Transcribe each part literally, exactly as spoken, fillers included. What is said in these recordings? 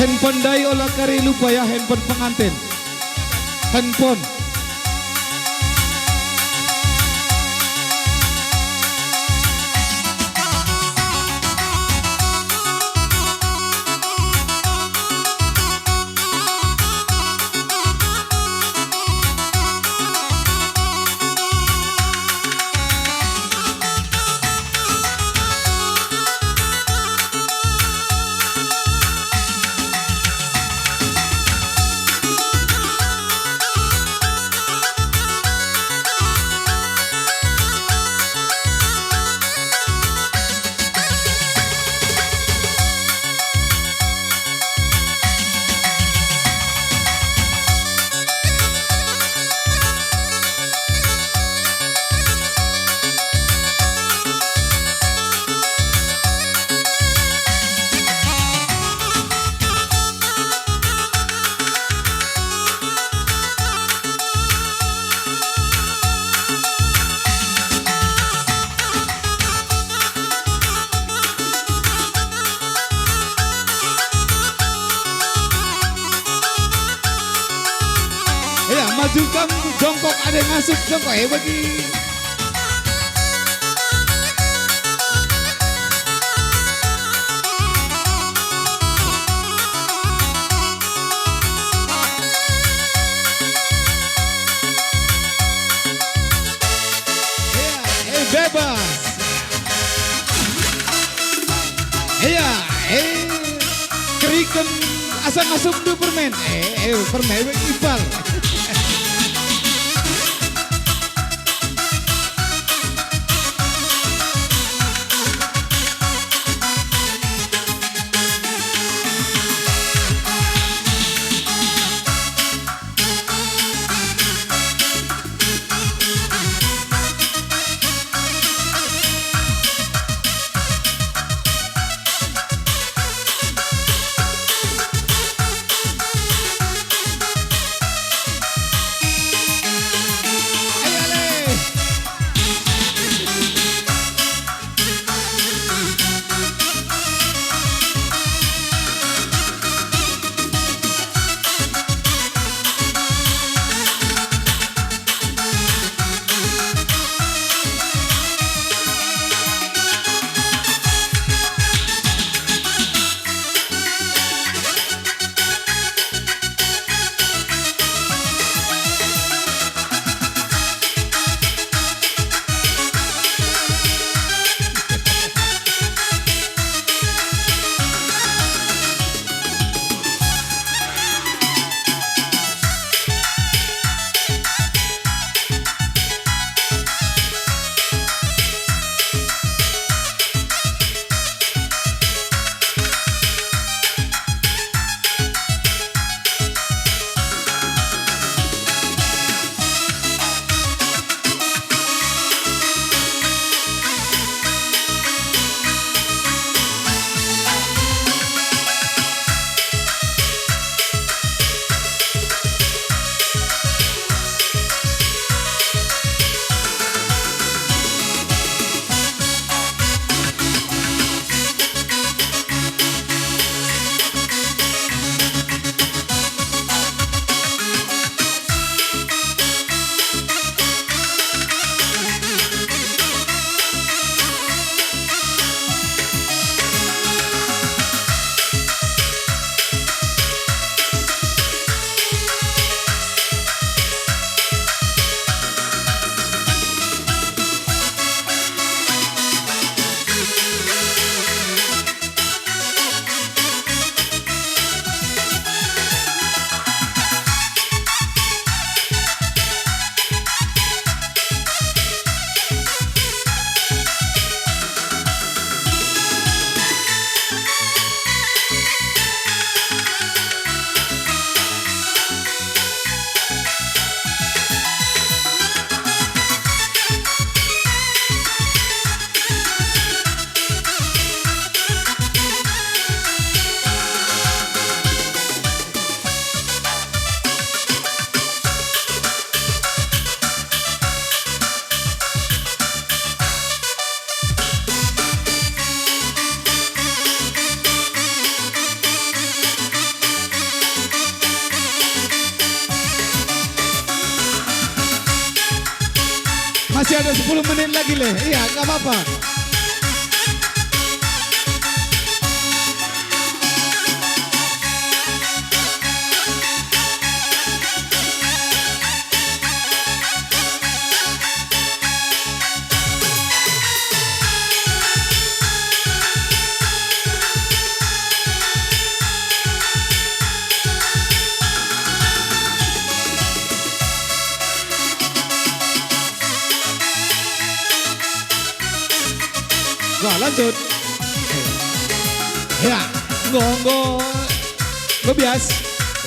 Handphone ndai ola kari lupa ya, handphone pengantin. Handphone. Ya, maju kam jongkok, ada ngasup jongkok, eh, bagi. Ya, eh, bebas. Iya, eh, keriken asa ngasupndu permen. Eh, eh, permen, eh, ipal. Ada sepuluh menit lagi, Leh. Iya, nggak apa-apa. Wah, lanjut. Ya, enggo, enggo, enggo bias.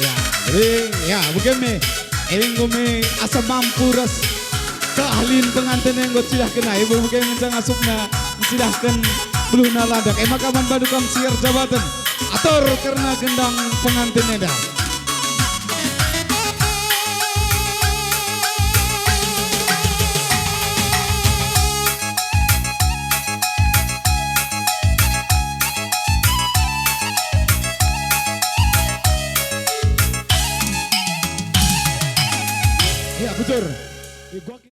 Ya, jadi, ya, bage me. Enggo me asa mampu ras keahlian penganten enggo cidahken, ibu bage ngenca ngasupna, cidahken beluhna landak. E maka man bandu kam si erjabaten. Atur kerna gendang penganten enda. Ya, bujur.